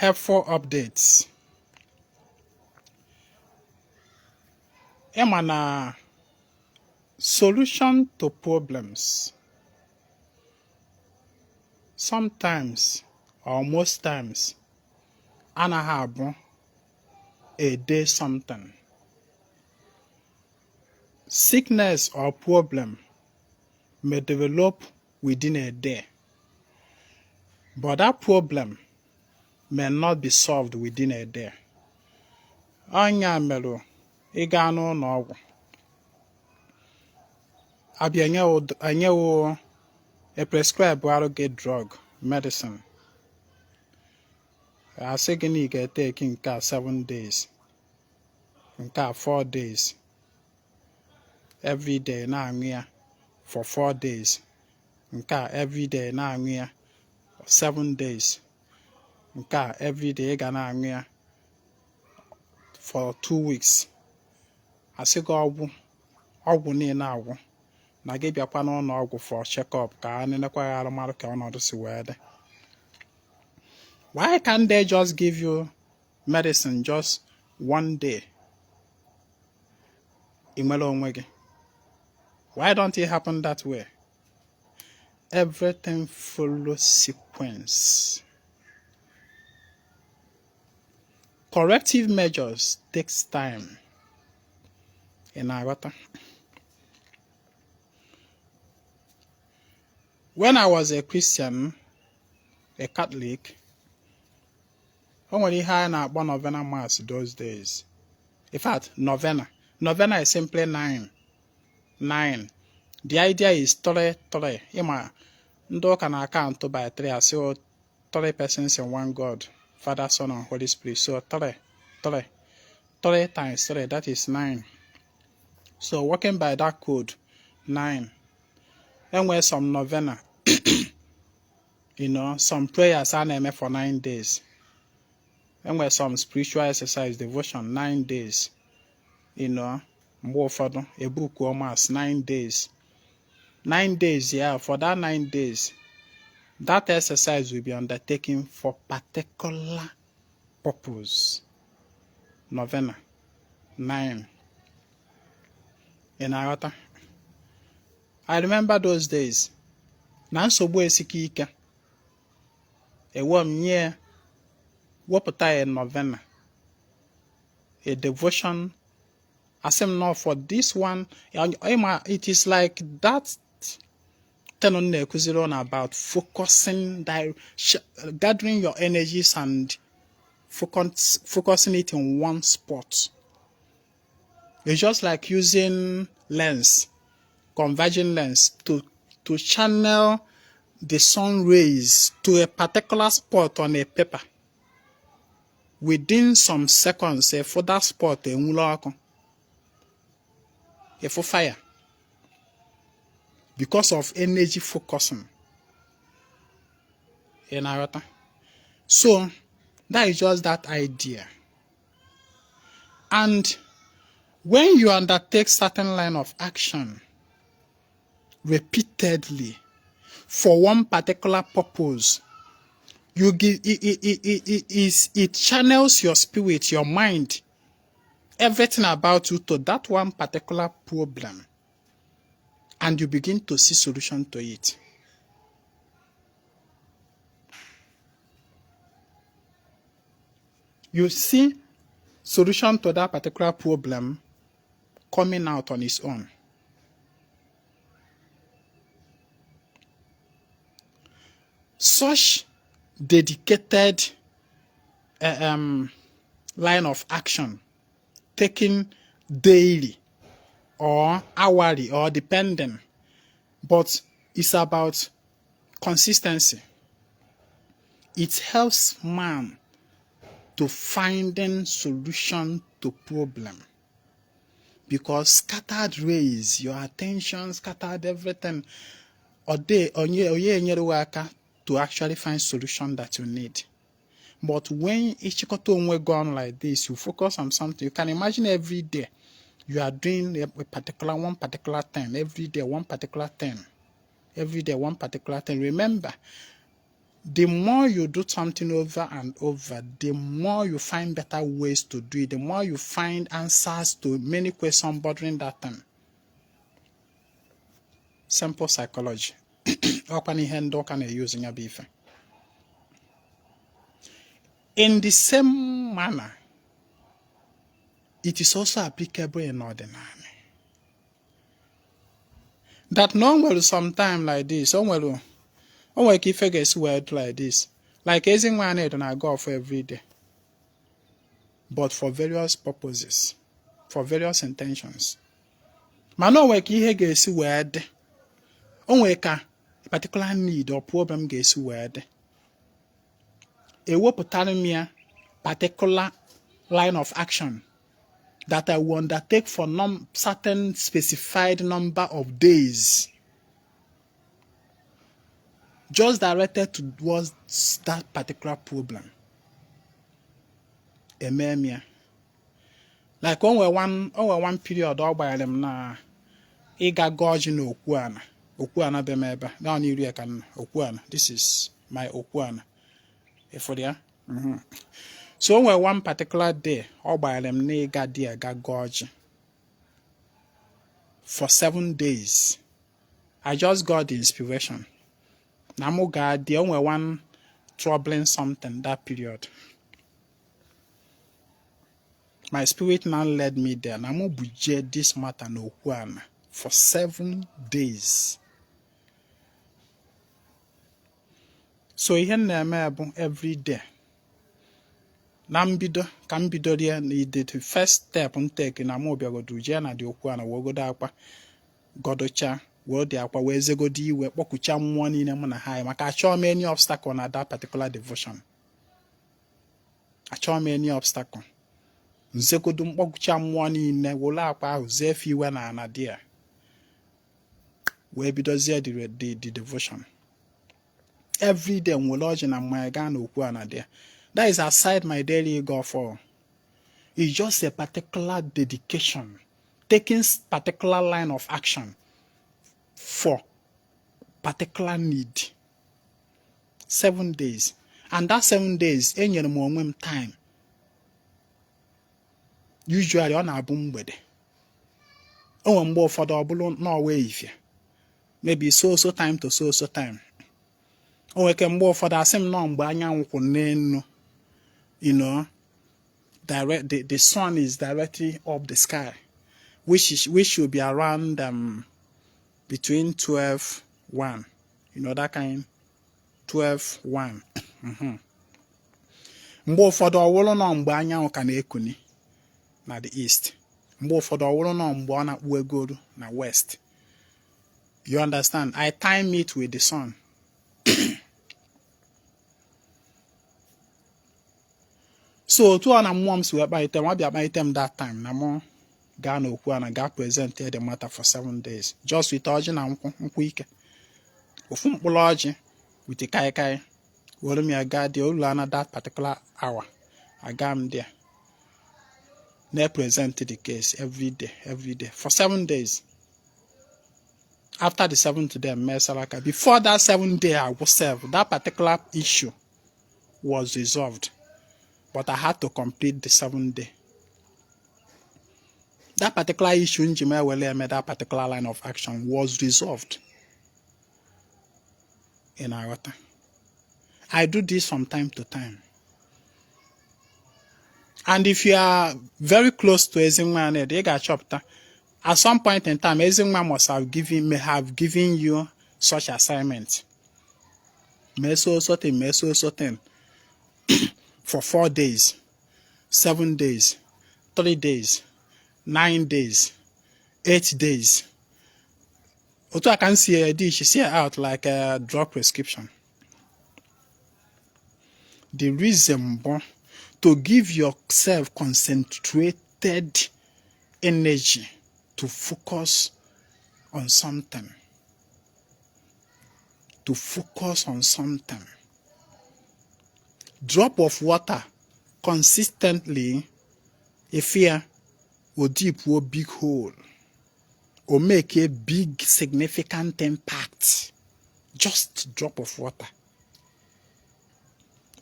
Helpful updates. Ị ma na solution to problems sometimes or most times anaghị abụ a day something. Sickness or problem may develop within a day, but that problem may not be solved within a day. Ọ nya merụ ị gaa n'ụlọ ọgwụ abịa enyewo e prescribe arụ gị drug medicine, asị gị na ị ga-eteki nke a 7 days, nke a 4 days, every day na-aṅụ ya for 4 days, nke a every day na-aṅụ ya 7 days, nke a every day ị ga na-aṅụ ya for 2 weeks. Asị gị ọgwụ ọgwụ niile agwụ na gị bịakwa n'ụlọ ọgwụ for check up ka a nenekwa ya arụ marụ ka ọnọdụ si wee dị. Why can't they just give you medicine just one day, ị nwere onwe gị? Why don't it happen that way? Everything follows sequence. Corrective measures takes time. Ị na-aghọta? When I was a Christian, a Catholic, o nwere ihe a na-akpọ novena mass those days. In fact, novena is simply nine nine. The idea is three three. Ị ma ndị ụka na-account by three, asị three persons in one God, Father, Son and Holy Spirit. So three three three times three, that is nine. So working by that code nine, enwere some novena, some prayers a na-eme for 9 days. Enwere some spiritual exercise, devotion, 9 days. Mgbe ụfọdụ ebukuo mass 9 days, 9 days. Yeah, for that 9 days, that exercise will be undertaken for particular purpose. Novena nine. Ị na-aghọta? I remember those days na nsogbu esika ike ewe m nye wepụta a novena, a devotion. Asị m no, for this one, ịma, it is like that thing m na-ekuziri unu about focusing, gathering your energies and focusing it in one spot. It's just like using lens, converging lens, to channel the sun rays to a particular spot on a paper. Within some seconds, ị fụ that spot enwuru ọkụ, ị fụ fire because of energy focusing. Ị na-aghọta? So that is just that idea. And when you undertake certain line of action repeatedly for one particular purpose, you give it, it, it, it, it, it channels your spirit, your mind, everything about you to that one particular problem, and you begin to see solution to it. You see solution to that particular problem coming out on its own. Such dedicated line of action taken daily or hourly or depending, but it's about consistency. It helps man to finding solution to problem, because scattered rays, your attention scattered, everything ọ dị onye onye enyere aka to actually find solution that you need. But when ịchịkọta onwe gị on like this, you focus on something. You can imagine every day you are doing a particular one particular thing, every day one particular thing, every day one particular thing. Remember, The more you do something over and over, the more you find better ways to do it, the more you find answers to many questions bothering that thing. Simple psychology. Ọkwa na ihe ndị ụka na-eyuzu ya bụ ife. In the same manner, it is also applicable in ọdịnala. That na o nwere sometime like this, o nwere ka ife ga-esi wee dị like this. Like Ezinwa Anaedo na-aga ọfọ every day, but for various purposes, for various intentions. Mana o nwere ka ihe ga-esi wee dị. O nwere ka particular need or problem ga-esi wee dị. Ewepụtara m ya particular line of action that I will undertake for certain specified number of days, just directed towards that particular problem. Eme m ya. Like o nwere one period ọ gbanyere m na ịga gọọ ọjị na okwu ana, okwu ana be m ebe a na n'iru ya ka m nọ, okwu ana. This is my okwu ana. Ịfụrụ ya? So o nwere one particular day ọ gbanyere m na ịga di aga gọọ ọjị for 7 days. I just got the inspiration na mụ gaa di. O nwere one troubling something that period. My spirit now led me there na mụ buje this matter n'okwu ana for 7 days. So ihe m na-eme bụ every day na mbido ka m bidoro ya na the first step m take na mụ bịagodo jee na dị okwu ana wee godo akwa godocha wee dị akwa wee zegodo iwe kpọkucha mmụọ niile mụ na ha yi, maka achọghị m any obstacle na that particular devotion. Achọghị m any obstacle. Nzegodo mkpọkucha mmụọ niile, were akwa ahụ zee efe iwe na ana dị ya, wee bidozie the devotion. Every day m were ọjị na mmanya gaa n'okwu ana dị ya. That is aside my daily go for. It's just a particular dedication, taking particular line of action for particular need. 7 days. And that 7 days, enyere m onwe m time. Usually ọ na-abụ mgbede. O nwere mgbe ụfọdụ ọ bụrụ n'ọwa ehihie. Maybe so so time to so so time. O nwere ike mgbe ụfọdụ asị m nọ mgbe anyanwụ kwụ n'enu. The sun is directly up the sky, which should be around between 12 1, that kind 12 1. Mgbe ụfọdụ ọ wụrụ nọ mgbe anyanwụ ka na-ekuni na the east. Mgbe ụfọdụ ọ wụrụ nọ mgbe ọ na-akpụ egoru na west. You understand? I time it with the sun. So otu ọ na mmụọ m si wee kpalite m, ọ bịa kpalite m that time na mụ gaa n'okwu a na gaa present the matter for 7 days, just with ọjị na nkwụ, nkwụ ike, ofu mkpụrụ ọjị with kaikai, were m ya gaa dị ụlọ ana. That particular hour, aga m there na-present the case every day, every day for 7 days. After the seventh day, mee saraka. Before that 7 day agwụ sef, that particular issue was resolved, but I had to complete the 7 day. That particular issue nji m ewele eme that particular line of action was resolved. Ị na-aghọta? I do this from time to time. And if you are very close to Ezinwa Anaedo, ị ga-achọpụta at some point in time Ezinwa must have given may have given you such assignment. Mee so so thing, mee so so thing for 4 days, 7 days, 3 days, 9 days, 8 days. Otu a ka m si dish see out like a drug prescription. The reason bụ to give yourself concentrated energy to focus on something. To focus on something. Drop of water consistently, if here will deep a big hole or make a big significant impact. Just drop of water.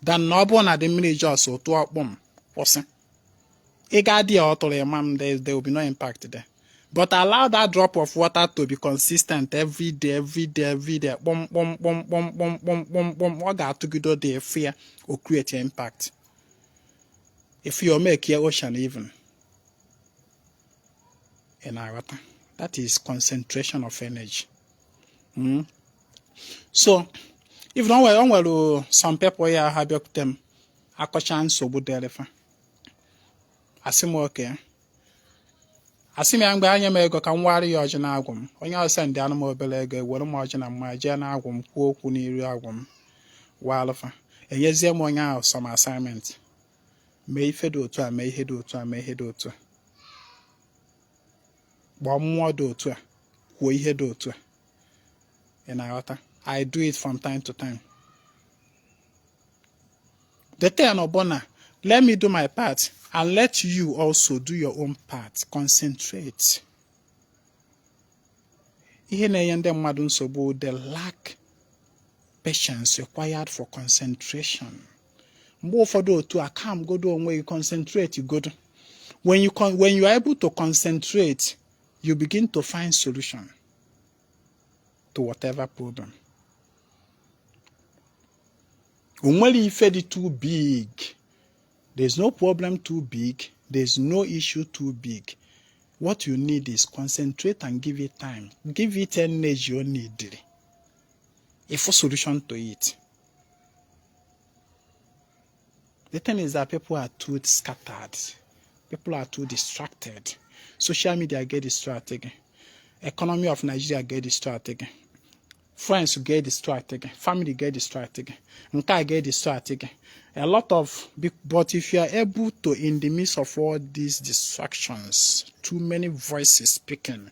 Than na ọ bụrụ na the mmiri just tụọ kpụm kwụsị. Ị ga dị ya ọ tụrụ ịma m, there will be no impact there. But allow that drop of water to be consistent every day, every day, every day. Kpọm kpọm kpọm kpọm kpọm kpọm kpọm kpọm, ọ ga-atụgido dị efu ya, o create impact. If you make your ocean even. Ị na-aghọta? That is concentration of energy. So if na o nwere some people ya ha bịakwute m akọcha nsogbu dịrị fa, asị m oke, asị m ya mgbe anya m ego ka m wara ya ọjị na agwụ m. Onye ọsọ ndị anụ m obere ego, ewere m ọjị na mmanya jee na agwụ m, kwuo okwu n'iru agwụ m, walụfa, enyezie m onye ahụ some assignment: mee ife dị otu a, mee ihe dị otu a, mee ihe dị otu a, kpọọ mmụọ dị otu a, kwuo ihe dị otu a. Ị na-aghọta? I do it from time to time. The thing bụ na let me do my part and let you also do your own part. Concentrate. Ihe na-enye ndị mmadụ nsogbu, the lack patience required for concentration. Mgbe ụfọdụ otu a, calm godo onwe gị, concentrate godo. When you are able to concentrate, you begin to find solution to whatever problem. O nwere ife dị too big. There's no problem too big, there's no issue too big. What you need is concentrate and give it time, give it energy o need a full solution to it. The thing is that people are too scattered, people are too distracted. Social media get distracted, economy of Nigeria get distracted, friends get distracted, family get distracted, nke a get distracted, a lot of. But if you are able to, in the midst of all these distractions, too many voices speaking,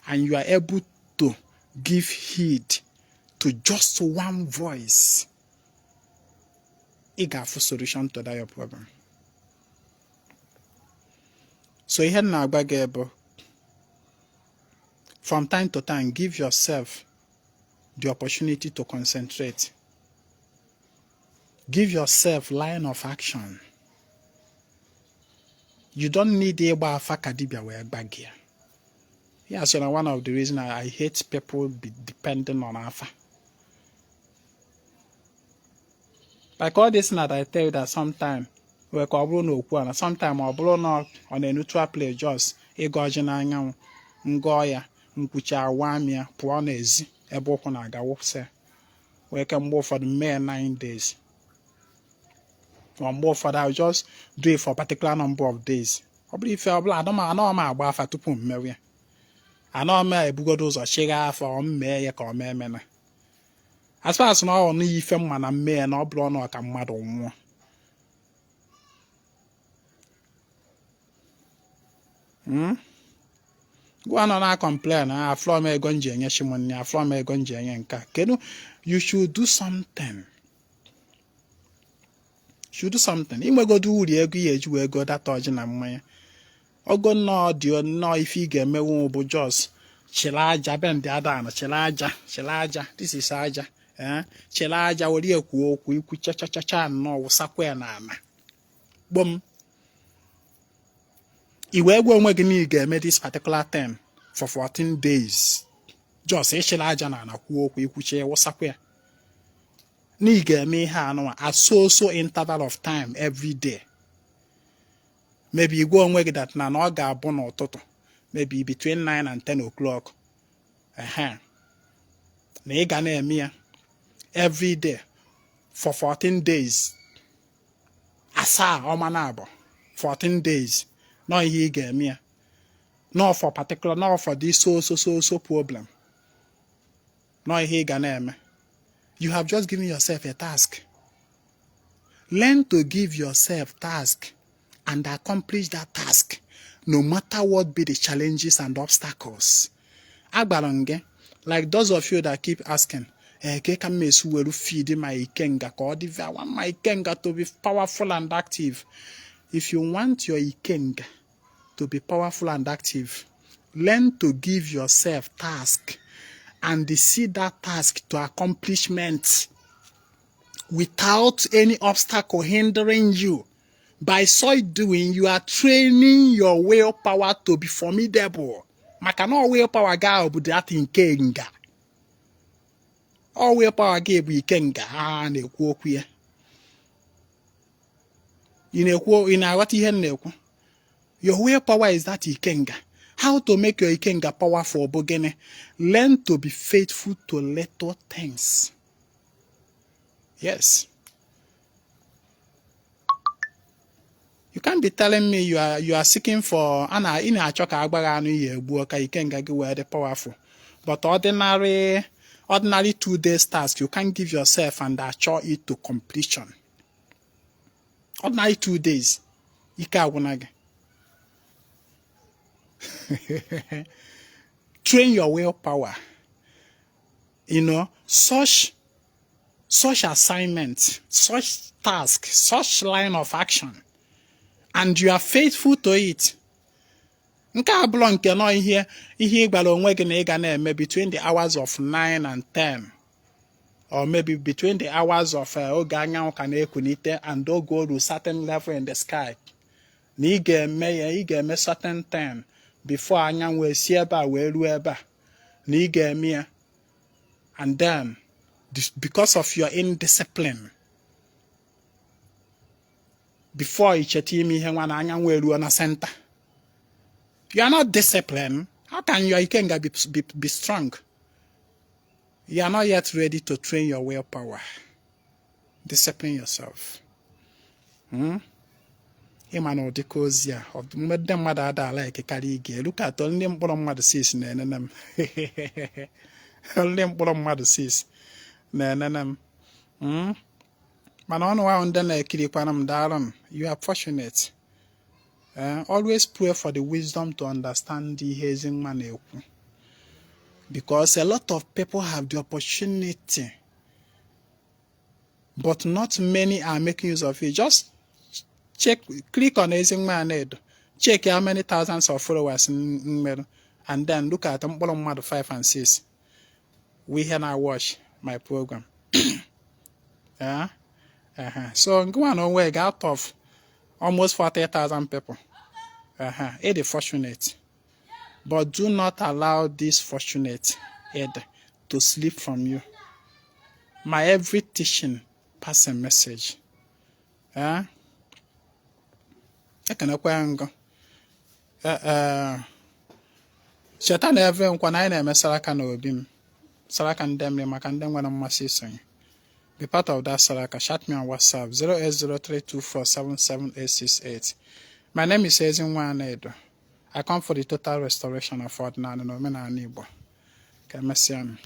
and you are able to give heed to just one voice, ị ga-afụ solution to that your problem. So ihe m na-agba gị bụ, from time to time, give yourself the opportunity to concentrate. Give yourself line of action. You don't need ịgba afa ka dibịa wee gba gị ya. Yeah, so na one of the reason I hate people be depending on afa. Like all this that I tell you, that sometime wee ka ọ bụrụ na okwu a na sometime ọ bụrụ na ọ na neutral place, just ịgọ ọjị n'anyanwụ, ngọọ ya, nkwuchi awa m ya, pụọ n'ezi ebe ụkwụ na-aga, wụsị wee ke. Mgbe ụfọdụ mee 9 days, or mgbe ụfọdụ I just do it for a particular number of days. Ọ bụrụ ife ọbụla anọ m agba afa tupu m mewe ya, anọ m ebugodo ụzọ chịgha afa ọ m mee ya ka ọ mee emena. As far as na ọ n'ihe ife mma na mmee na ọ bụrụ na ọ ka mmadụ nwụọ. Gwa nọ na complain, aflọ m ego m ji enye chi m nri, aflọ m ego m ji enye nke a. Kedu? You should do something, should do something. Inwegodo uri ego ihe eji wee go data ọjị na mmanya, ogo nnọọ dị nnọọ. Ife ị ga-emenwu bụ just chịrị aja be ndị ada na chịrị aja, chịrị aja, this is aja, eh, chịrị aja were ya kwuo okwu, ikwu chachachacha nnọọ, wụsakwa ya n'ala gbom. I wee gwa onwe gị na ị ga-eme this particular thing for 14 days, just ịchịrị aja na ala, kwuo okwu, ikwuche, wụsakwa ya, na ị ga-eme ihe anụnwa at so so interval of time every day. Maybe ị gwa onwe gị that na ọ ga-abụ n'ụtụtụ, maybe between 9 and 10 o'clock, ehe, na ị ga na-eme ya every day for 14 days, asaa ọma na abụọ, 14 days, nọ ihe ị ga-eme ya, not for particular, not for this so so so so problem, nọ ihe ị ga na-eme. You have just given yourself a task. Learn to give yourself task and accomplish that task, no matter what be the challenges and obstacles. Agbara m gị, like those of you that keep asking, eh, ka m esi were feed my ikenga ka ọ dị, I want my ikenga to be powerful and active. If you want your ikenga to be powerful and active, learn to give yourself task and see that task to accomplishment. without any obstacle hindering you. By so doing, you are training your willpower to be formidable. Maka na ọ willpower gị ahụ bụ that ikenga. Ọ willpower gị bụ ikenga a na-ekwu okwu ya. Ị na-ekwu, ị na-aghọta ihe m na-ekwu? Your willpower is that ikenga. How to make your ikenga powerful bụ gịnị? Learn to be faithful to little things. Yes. You can't be telling me you are seeking for a na ị na-achọ ka a gwa gị anụ ị ya-egbu ka ikenga gị wee dị powerful. But ordinary 2 days task you can't give yourself and achọ it to completion. Ordinary 2 days ike agwụna gị. Train your willpower. Such assignment, such task, such line of action, and you are faithful to it. Nke a bụrụ nke nọ ihe ị gwara onwe gị na ị ga na-eme between the hours of 9 and 10, or maybe between the hours of oge anyanwụ ka na-ekunite and oge o ru certain level in the sky, na ị ga-eme ya, ị ga-eme certain time before anyanwụ esi ebe a wee ruo ebe a, na ị ga-eme ya. And then because of your indiscipline, before i cheta ime ihe nwa na anyanwụ eruo na center. You are not disciplined. How can your ikenga be strong? You are not yet ready to train your willpower. Discipline yourself. Ịma na ụdịka ozi a ndị mmadụ ada ala ekekarị ige. Look at ndị mkpọrọ mmadụ 6 na-enene m. Ndị mkpọrọ mmadụ 6 na-enene m. Mana ọnụ ahụ ndị na-ekirikwana m, daalụ m. You are fortunate. Always pray for the wisdom to understand ihe Ezinwa na-ekwu, because a lot of people have the opportunity, but not many are making use of it. Just check, click on Ezinwa Anaedo, check how many thousands of followers nwere, and then look at mkpụrụ mmadụ 5 and 6 we here now watch my program. Yeah? So ngwa na onwe gị, out of almost 40,000 people, it is fortunate, but do not allow this fortunate head to slip from you. My every teaching pass a message. Eh? Ekenekwa ya ngọ. Cheta na eve nkwa na anyị na-eme saraka na obi m, saraka ndị mmiri, maka ndị nwere mmasị isonye. Be part of that saraka. Chat me on WhatsApp, 08032477868. My name is Ezinwa Anaedo. I come for the total restoration of ọdịnala na omenala Igbo. Ka emesịa.